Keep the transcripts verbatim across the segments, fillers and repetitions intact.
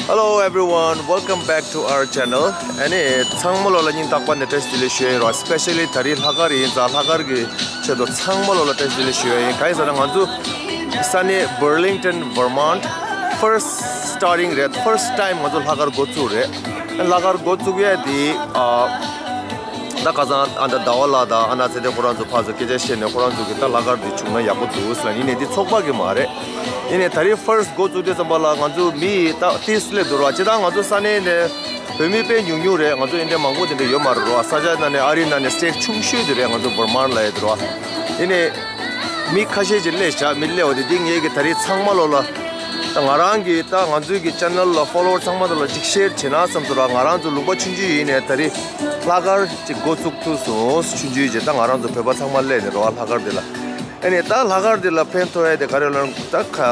Hello everyone, welcome back to our channel. ཨ་ནི་ཚང་མ་ལོ་ལ་སྙིང་ཐག་པ་ནས་བཀྲ་ཤིས་བདེ་ལེགས་ཞུ་ཡ་ཡིན་རོ། Especially ད་རེས་ལྷག་དཀར་ཡིན་ཙང་ལྷག་དཀར་གྱི་ཆེད་དུ་ཚང་མ་ལོ་ལ་བཀྲ་ཤིས་བདེ་ལེགས་ཞུ་ཡ་ཡིན། གང་ཡིན་ཟེར་ན་ང་ཚོ་ས་གནས་Burlington Vermont first starting རེད། First time ང་ཚོ་ལྷག་དཀར་འགོ་བཙུགས་རེད། ལྷག་དཀར་འགོ་བཙུགས་ཡ་དེ་ཨ། ད་ཁ་སང་ཨ་ད་ཟླ་བ་ལགས་དང་ཨ་ན་ཚེ་བརྟན་ཁོ་རང་ཚོ་ཕར་ཚུར་སྐད་ཆ་བཤད་ནས་ཁོ་རང་ཚོ་གི་ད་ལྷག་དཀར་འདི་བྱུང་ན་ཡག་པོ་འདུག་ཟེར་ལ། ཡིན་ནའི་འདི་ཚོགས་པ་གི་མ་རེད། ཡིན་ནའི་ད་རེས་first འགོ་བཙུགས་དུས་ཙམ་པ་ལ་ང་ཚོ་མི་ཡི་ད་ཏིས་སླེབས་འདུག་ར། སྤྱིར་བཏང་ང་ཚོ་ས་གནས་ནས་བོད་མི་དཔེ་ཉུང་ཉུང་རེད། ང་ཚོ་ཨིན་ཌི་ཡ་མང་པོ་དེ་འདྲ་ཡོད་མ་རེད་ར། ས་ཆ་ནང་ནས་ཨ་རི་ནང་ནས་state ཆུང་ཤོས་དེ་རེད། ང་ཚོ་Vermont ལ་ཡོད་དེ་ར། ཡིན་ནའི་མི་ཁ་ཤས་ཅིག་སླེབས་ཤག་མི་སླེབས་པ་དེ་འདི་ངེད་ཀྱི་ད་རེས་ཚང་མ་ལོ་ལ། ད་ང་རང་གི་ད་ང་ཚོའི་གི་channel ལ་follower ཚང་མ་དེ་ལ་ཅིག་share བྱེད་ན་བསམ་ཚོར་ར། ང་རང་ཚོ་ལུང་པ་ཆུང་ཆུང་ཡིན་ནའི་ད་རེས་ལྷག་དཀར་ཅིག་འགོ་བཙུགས་ཐུབ་སོང་། ཆུང་ཆུང་ཅིག་ད་ང་རང་ཚོ་བོད་པ་ཚང་མ་སླེབས་ནས་རོ་ལྷག་དཀར་འདི་ལ། ཨ་ནི་ད་ལྷག་དཀར་འདི་ལ་ཕན་ཐོགས་ཡ་དེ་ག་རེ་ལབ་ན་ད་ཁ་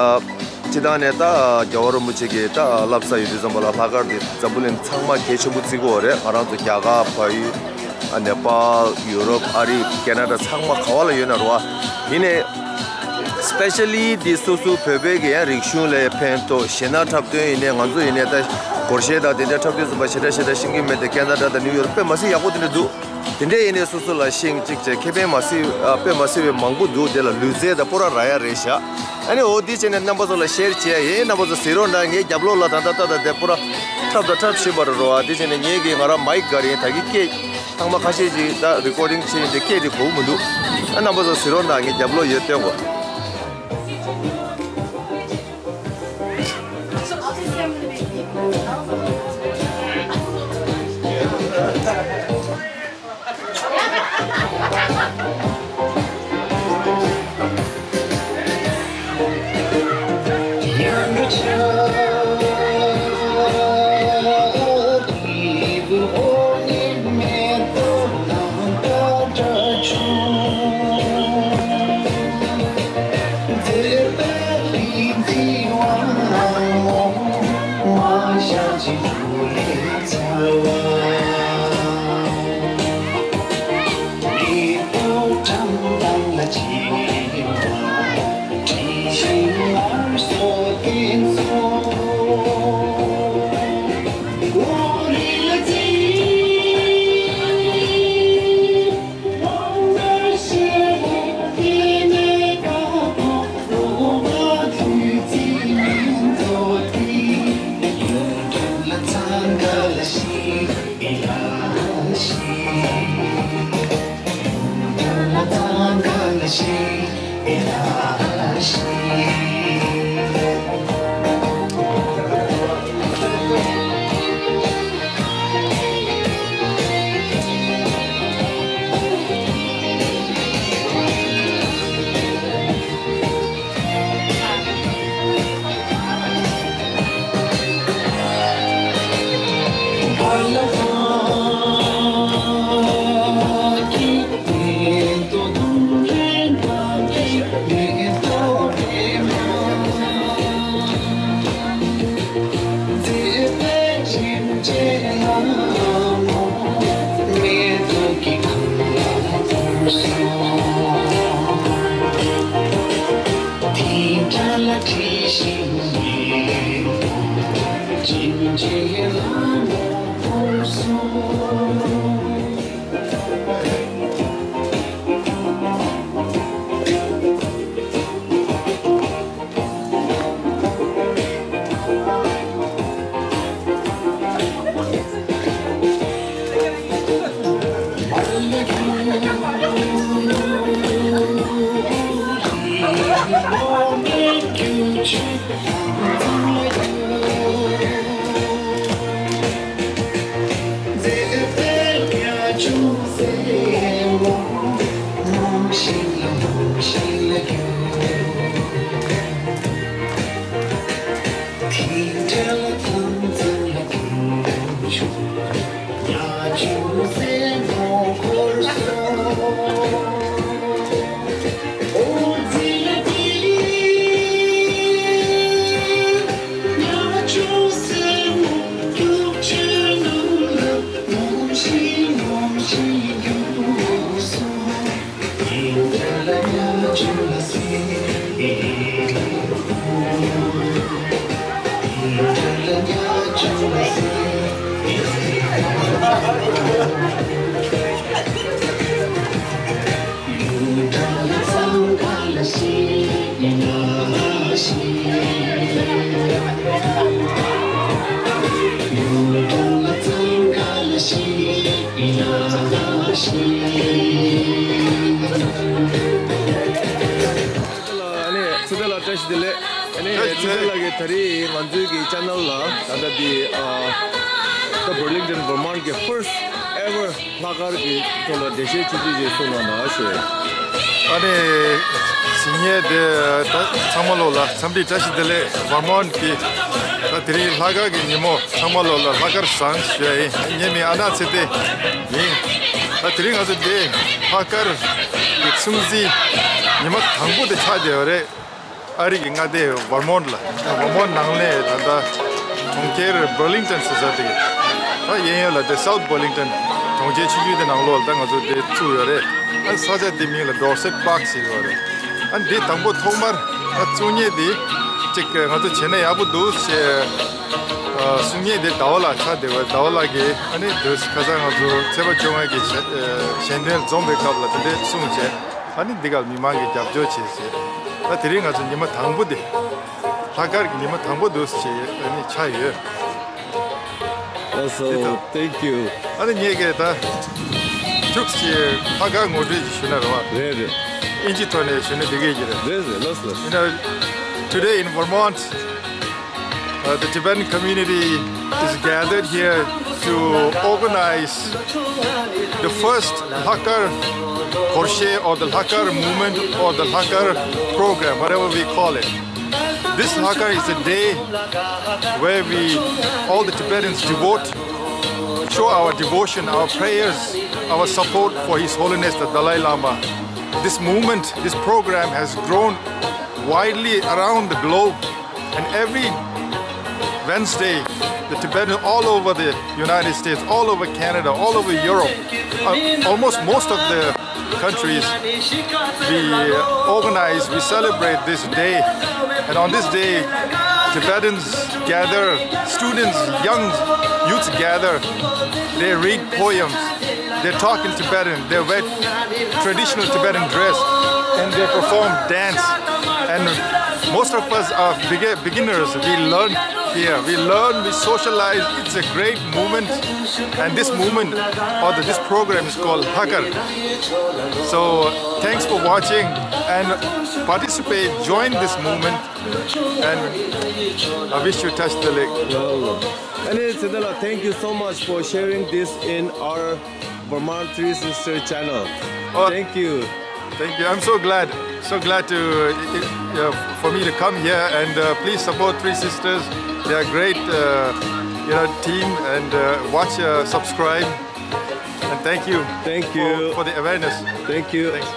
སྤྱིར་བཏང་ནས་ད་རྒྱལ་བ་རིན་པོ་ཆེ་གི་ད་བསླབ་ས་ཡོད་དུས་ཙམ་པ་ལ་ལྷག་དཀར་འདི་འཛམ་བུ་གླིང་ཚང་མ་གལ་ཆེན་པོ་བརྩི་གི་ཡོད་རེད། ང་རང་ཚོ་རྒྱ་གར་བལ་ཡུལ། ཨ་ནེ་པཱལ། ཡུ་རོབ། ཨ་རི། ཁེ་ན་ཌ། ཚང་མ་ག་བ་ལ་ཡོད་ན་རོ། ཡིན་ནའི་especially འདི་སོ་སོ་བོད་པའི་གི་ཡང་རིག་གཞུང་ལ་ཕན་ཐོགས། གཞས་སྣ་འཁྲབ་སྟོན་ཡིན་ནའི་ང་ཚོ་ཡིན་ནའི་ད་སྒོར་གཞས་དང་དེ་འདྲ་འཁྲབ་དུས་ཙམ་པ་ཞེ་དྲག་ཞེ་དྲག་ཤེས་ཀྱི་མེད་དེ། ཁེ་ན་ཌ་དང་ནིའུ་ཡོག་དཔེ་མ་སྲིད་ཡག་པོ་དེ་འདྲ་འདུག་དེ་འདྲ་ཡིན་ནའི་སོ་སོ་ལ་ཤེས་ཅིག་བྱས་ཁེ་ཕན་མ་སྲིད་ཨ་དཔེ་མ་སྲིད་པའི་མང་པོ་འདུག་དེ་ལ་ལུས་རྩལ་དང་སྤོ་ར་རག་ཡ་རེད་ཤག་ཨ་ནི་འོ་འདི་བྱས་ནས་རྣམ་པ་ཚོ་ལ་share བྱས་ཡིན། རྣམ་པ་ཚོ་གཟིགས་རོགས་གནང་། ངའི་རྒྱབ་ལོགས་ལ་ད་ད་ད་ད་དེ་སྤོ་ར་འཁྲབ་དང་འཁྲབ་བཞིན་པ་རེད་རོ། ཨ་འདི་བྱས་ནས་ངེད་ཀྱི་ང་རང་མའིག་སྒར་ཡིན། ད་གི་སྐད་ཚང་མ་ཁ་ཤས་ཅིག་ད་རི་ཀོར་ཌིང་བྱས་ཡིན་དེ་སྐད་དེ་གོ་གི་མི་འདུག་ཨ་རྣམ་པ་ཚོ་གཟིགས་རོགས་གནང་། ངའི་རྒྱབ་ལོགས་ཡོད་སྟོན་གོ། ཨ་ནི་ཚེ་བརྟན་ལགས་བཀྲ་ཤིས་བདེ་ལེགས། ཨ་ནི་བཀྲ་ཤིས་བདེ་ཚེ་བརྟན་ལགས་ཀྱིས་ད་རེས་ང་ཚོའི་གི་ཆེ་ནལ་ལ་ད་ལྟ་འདི་ཨ་ད་Burlington Vermont གི་first ever ལྷག་དཀར་གྱི་ཐོག་ལ་འགྲེལ་བཤད་ཆུང་ཆུང་ཞིག་གསུང་གནང་དང་ཞུ། ཨ་ནི་ཇི་སྙེད་དེ་ད་ཚང་མ་ལོ་ལ་འཚམས་འདྲི་བཀྲ་ཤིས་བདེ་ལེགས། Vermont གི་ད་དེ་རིང་ལྷག་དཀར་གྱི་ཉིན་མོ་ཚང་མ་ལོ་ལ་ལྷག་དཀར་བཟང་ཞུ་ཡ་ཡིན། ངའི་མིང་ཨ་ན་ཚེ་བརྟན་ཡིན། ད་དེ་རིང་ང་ཚོ་འདི་ལྷག་དཀར་གྱི་ཚོད་འཛིན་ཉི་མ་དང་པོ་དེ་ཆགས་བསྡད་ཡོད་རེད། ཨ་རི་གི་མངའ་སྡེ་Vermont ལ། Vermont ནང་ནས་ད་ལྟ་གྲོང་ཁྱེར་Burlington ཟེར་ས་དེ་ད་གཡས་གཡོན་ལ་དེ་South Burlington གྲོང་ཁྱེར་ཆུང་ཆུང་དེ་ནང་ལོགས་ལ་ད་ང་ཚོ་དེ་བཙུགས་ཡོད་རེད། ཨ་ས་ཆ་དེ་མིང་ལ་Dorset Park ཟེར་ཡོད་རེད། ཨ་འདི་དང་པོ་ཐོག་མར་ཨ་བཙུགས་མཁན་དེ་ཅིག་ང་ཚོ་བྱས་ན་ཡག་པོ་འདུག་ཅེས་ཨ་གསུང་མཁན་དེ་ཟླ་བ་ལགས་ཆགས་བསྡད་པ། ཟླ་བ་ལགས་ཀྱིས་ཨ་ནི་དུས་ཁ་སང་ང་ཚོ་ཚེས་པ་བཅོ་ལྔ་གི་ཞལ་ཞལ་འདོན་འཛོམས་པའི་སྐབས་ལ་དེ་འདྲའི་གསུངས་བྱས། ཨ་ནི་འདི་གར་མི་མང་གིས་རྒྱབ་སྐྱོར་བྱས་བྱས། ད་དེ་རིང་ང་ཚོ་ཉི་མ་དང་པོ་དེ། ལྷག་དཀར་གྱི་ཉི་མ་དང་པོ་འདུག་ཅེས་ཨ་ནི་ཆགས་ཡོད། Also, དེ་ད་thank you. ཨ་ནི་ངས་ཀྱི་ད་ཐུགས་ཀྱི་ལྷག་དཀར་ངོ་སྤྲོད་ཅིག་ཞུ་ན་རེད་བ། རེད་རེད། ཨིན་ཇི་ཐོག་ནས་ཞུ་ན་འགྲིག་གི་རེད། རེད་རེད། ལགས་སོ། You know, today in Vermont, Uh, the Tibetan community is gathered here to organize the first Lhakar Korshe or the Lhakar movement or the Lhakar program, whatever we call it. This Lhakar is a day where we, all the Tibetans, devote, show our devotion, our prayers, our support for His Holiness the Dalai Lama. This movement, this program has grown widely around the globe. And every Wednesday, the Tibetans all over the United States, all over Canada, all over Europe, uh, almost most of the countries, we uh, organize, we celebrate this day. And on this day, Tibetans gather, students, young youths gather, they read poems, they talk in Tibetan, they wear traditional Tibetan dress, and they perform dance. And most of us are begi- beginners. We learn here. We learn, we socialize. It's a great movement. And this movement, or the, this program is called Hakar. So thanks for watching and participate, join this movement. And I wish you touch the lake. Well, and it's, thank you so much for sharing this in our Vermont Three Sisters channel. Oh, thank you. Thank you. I'm so glad, so glad to uh, uh, for me to come here, and uh, please support Three Sisters. They are great, uh, you know, team, and uh, watch, uh, subscribe, and thank you. Thank you for, for the awareness. Thank you. Thanks.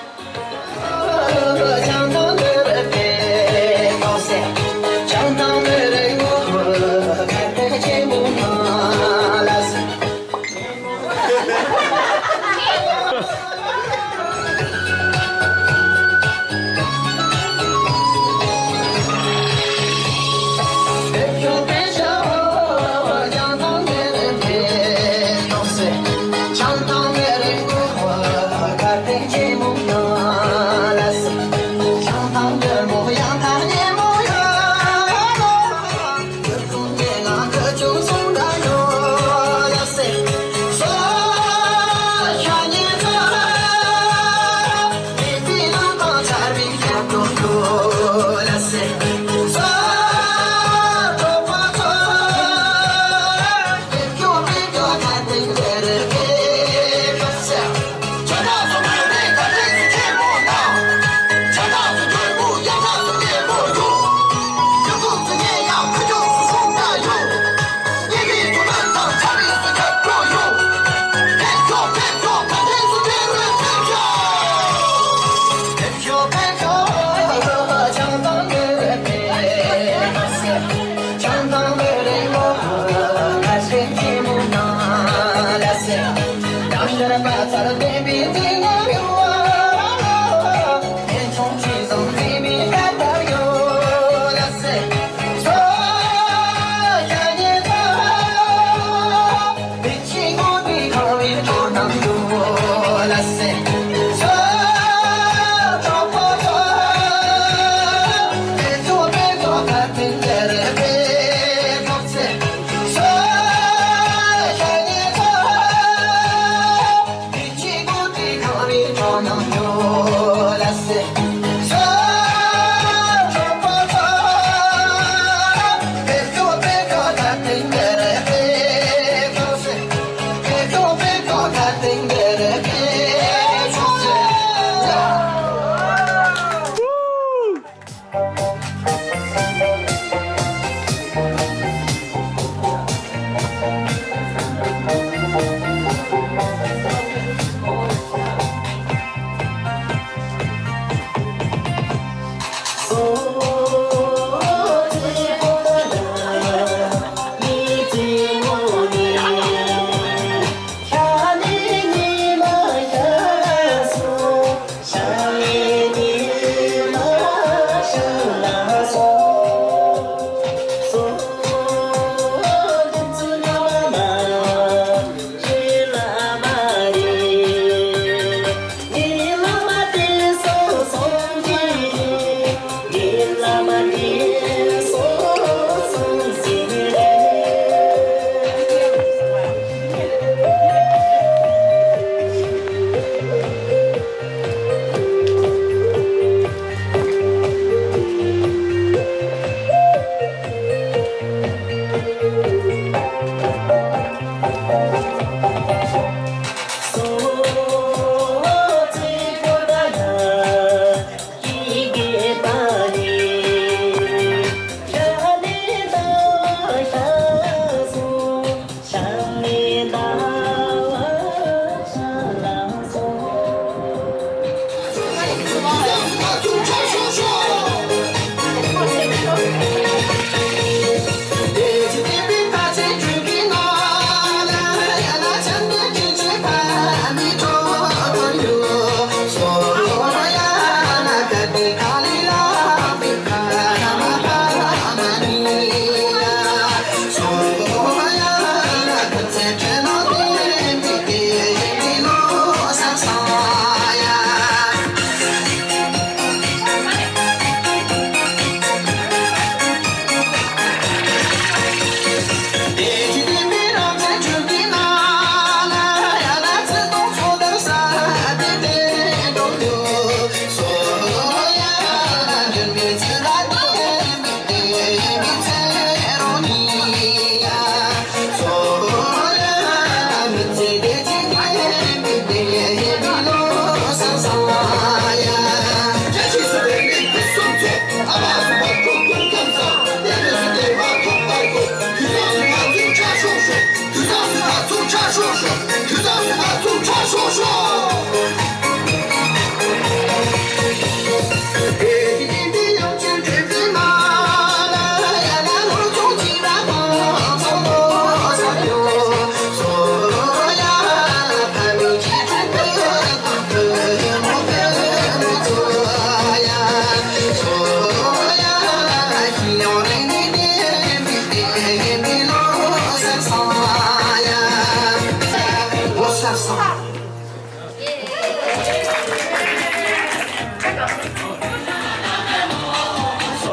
ཧེ་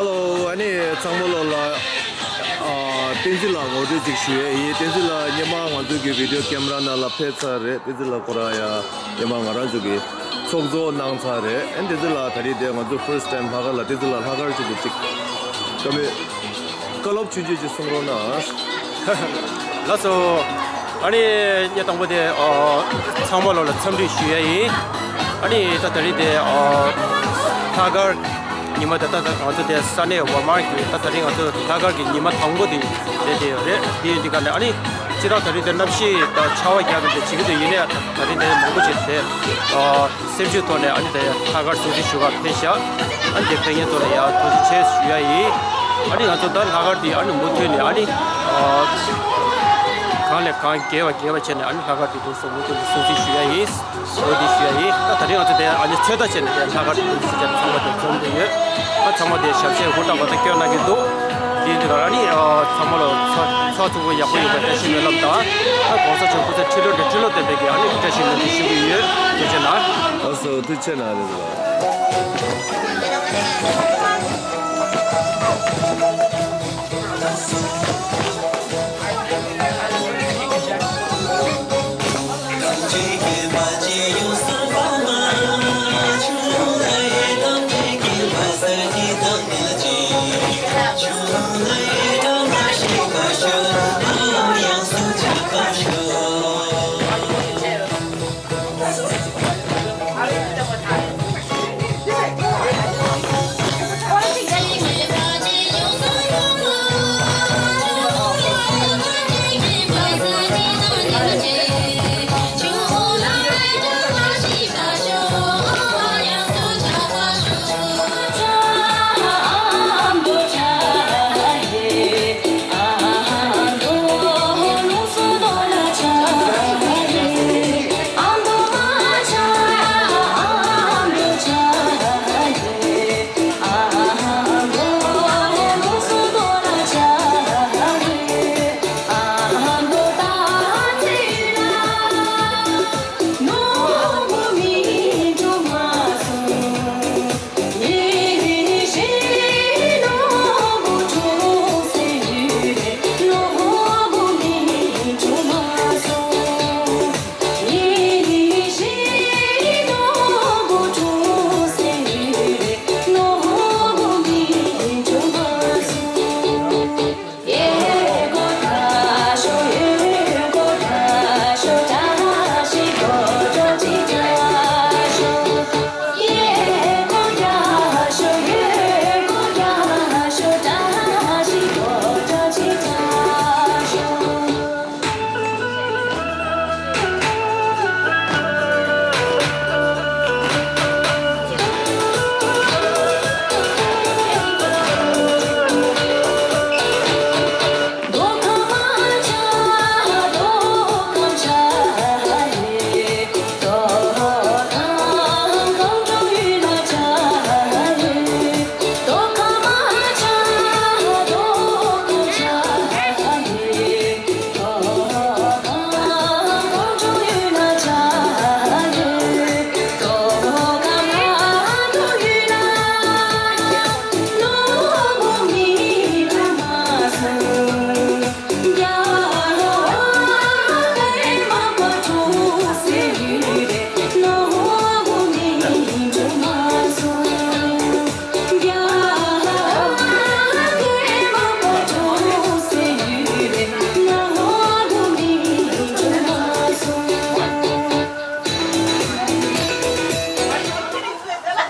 ལོ། ཨ་ནི་ཚང་མ་ལོ་ལ། ཨ། བསྟན་འཛིན་ལགས་ངོ་སྤྲོད་ཅིག་ཞུ་ཡས་ཡིན། བསྟན་འཛིན་ལགས་སྔོན་མ་ང་ཚོའི་གི་བི་ཌི་ཡོ་ཀེམ་ར་ནང་ལ་ཕེབས་ཚར་རེད། བསྟན་འཛིན་ལགས་ཁོ་རང་ཡང་སྔོན་མ་ང་རང་ཚོ་གི་ཚོགས་གཙོ་གནང་ཚར་རེད། ཨ་ནི་བསྟན་འཛིན་ལགས་ད་རེས་དེ་ང་ཚོ་first time ལྷག་དཀར་ལ། བསྟན་འཛིན་ལགས་ལྷག་དཀར་ཆེད་དུ་ཅིག་བཀའ་མོལ། བཀའ་སློབ་ཆུང་ཆུང་ཅིག་གསུང་རོགས་གནང་། ལགས་སོ། ཨ་ནི་ངས་དང་པོ་དེ། ཨ། ཚང་མ་ལོ་ལ་འཚམས་འདྲི་ཞུ་ཡ་ཡིན། ཨ་ནི་ད་ད་རེས་དེ། ཨ། ལྷག་དཀར་ཉི་མ་དེ། ད་ད་ང་ཚོ་དེ་ས་གནས་ཝར་མར་གྱི། ད་ད་རེས་ང་ཚོ་ལྷག་དཀར་གྱི་ཉི་མ་དང་པོ་དེ་རེད། དེ་རེད། དེ་འདི་ག་ནས། ཨ་ནི་སྤྱིར་བཏང་ད་རེས་དེ་གནམ་གཤིས་ད་ཆར་པ་རྒྱག་གི་འདུག་བྱེད་ཀྱི་འདུག་ཡིན་ནའི་ད་རེས་དེ་མང་པོ་ཅིག་དེ། ཨ། སེམས་ཤུགས་ཐོག་ནས་ཨ་ནི་དེ་ལྷག་དཀར་སྲུང་བརྩི་ཞུ་ག་ཕེབས་ཤག་ཨ་ནི་དེ་ཕེབས་མཁན་ཚོ་ལ་ཡང་ཐུགས་རྗེ་ཆེ་ཞུ་ཡ་ཡིན། ཨ་ནི་ང་ཚོ་ད་ལྷག་དཀར་དེ་ཨ་ནི་མུ་མཐུད་ནས། ཨ་ནི། ཨ། གང་ལས་གང་རྒྱས་པ་རྒྱས་པ་བྱས་ནས། ཨ་ནི་ལྷག་དཀར་དེ་འདུག་སེ་མུ་མཐུད་ནས་སྲུང་བརྩི་ཞུ་ཡ་ཡིན། འོ་དེ་ཞུ་ཡ་ཡིན། ད་ད་རེས་ང་ཚོ་དེ་ཨ་ནི་ཚོད་ལྟ་བྱས་ནས། དེ་ལྷག་དཀར་དེ་འདུག་སེ་བྱས་ནས་ཚང་མ་དེ་འཛོམས་བསྡད་ཡོད། ཨ། ཚང་མ་དེ་ཞབས་ཕྱི་ཧུར་ཐག་པ་དེ་སྐྱོན་གནང་གི་འདུག་དེ་འདི་ག་རང་ནི། ཨ། ཚང་མ་ལ་ཚོགས་ཚོགས་ཚུགས་པ་ཡག་པོ་ཡོང་བའི་བཀྲ་ཤིས་སྨོན་ལམ་དང་། ཨ། གོང་ས་མཆོག་སྐུ་ཚེ་ཁྲི་ལོ་ནས་ཁྲི་ལོ་བརྟན་པའི་གི་ཨ་ནི་བཀྲ་ཤིས་སྨོན་འདུན་ཞུ་གི་ཡོད། ཐུགས་རྗེ་གནང་། ལགས་སོ། ཐུགས་རྗེ་གནང་། རེད་ལགས།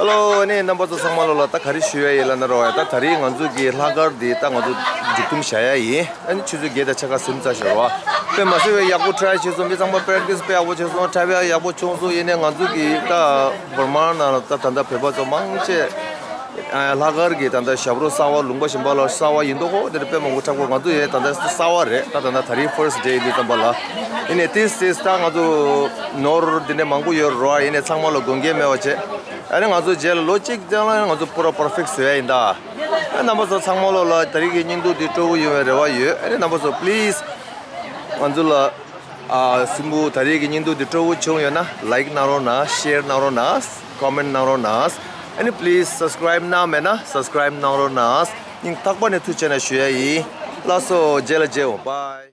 ཧེ་ལོ། ཨ་ནི་རྣམ་པ་ཚོ་ཚང་མ་ལོ་ལ་ད་ག་རེ་ཞུ་ཡ་ཡིན་ལབ་ན་རོ། ད་ད་རེས་ང་ཚོ་གི་ལྷག་དཀར་འདི་ད་ང་ཚོ་མཇུག་སྡོམ་བྱ་ཡ་ཡིན། ཨ་ནི་ཆུ་ཚོད་བརྒྱད་དང་ཕྱེད་ཀ་ཟིན་ཚར་ཤག་རོ། དཔེ་མ་སྲིད་པའི་ཡག་པོ་ཊ་རའི་བྱས་སོང་། མི་ཚང་མ་པེ་རེག་ཊི་སི་དཔེ་ཡག་པོ་བྱས་སོང་། ཊ་རའི་ཡག་པོ་བྱུང་སོང་། ཡིན་ནའི་ང་ཚོ་གི་ད་བར་མ་ནང་ལ་ད་ད་ལྟ་བོད་པ་ཚོ་མང་ཆེ། ཨ། ལྷག་དཀར་གྱི་ད་ལྟ་ཞབས་བྲོ་གསར་པ། ལུང་པ་གཞན་པ་ལ་གསར་པ་ཡིན་མདོག་ཁོ། དེ་འདྲ་དཔེ་མང་པོ་འཁྲབ་གོ། ང་ཚོ་ཡས་ད་ལྟ་གསར་པ་རེད། ད་ད་ལྟ་ད་རེས་ཕར་སི་ཌེ་ཡིན་དུས་ཙམ་པ་ལ། ཡིན་ནའི་ཏིས་ཏིས་ད་ང་ཚོ་ནོར་འདི་འདྲ་མང་པོ་ཡོད་རེད། ཡིན་ནའི་ཚང་མ་ལ་དགོངས་འགལ་མེད་པ་བྱས། ཨ་ནི་ང་ཚོ་རྗེས་ལ་ལོ་གཅིག་རྗེས་ལ་ང་ཚོ་པུ་ར་པར་ཕེག་བཟོ་ཡ་ཡིན་ད། རྣམ་པ་ཚོ་ཚང་མ་ལོ་ལ་ད་རེས་ཀྱི་བརྙན་ཐུང་འདི་སྤྲོ་པོ་ཡོང་བའི་རེ་བ་ཡོད། ཨ་ནི་རྣམ་པ་ཚོ་please ང་ཚོ་ལ་ཨ་སུམ་བུ་ད་རེས་ཀྱི་བརྙན་ཐུང་འདི་སྤྲོ་པོ་བྱུང་ཡོད་ན་like གནང་རོགས་གནང་། share གནང་རོགས་གནང་། comment གནང་རོགས་གནང་། ཨ་ནི་please subscribe གནང་མེད་ན་subscribe གནང་རོགས་གནང་། སྙིང་ཐག་པ་ནས་ཐུགས་རྗེ་ཆེ་ཞུ་ཡ་ཡིན། ལགས་སོ། རྗེས་ལ་མཇལ་འོང་། bye།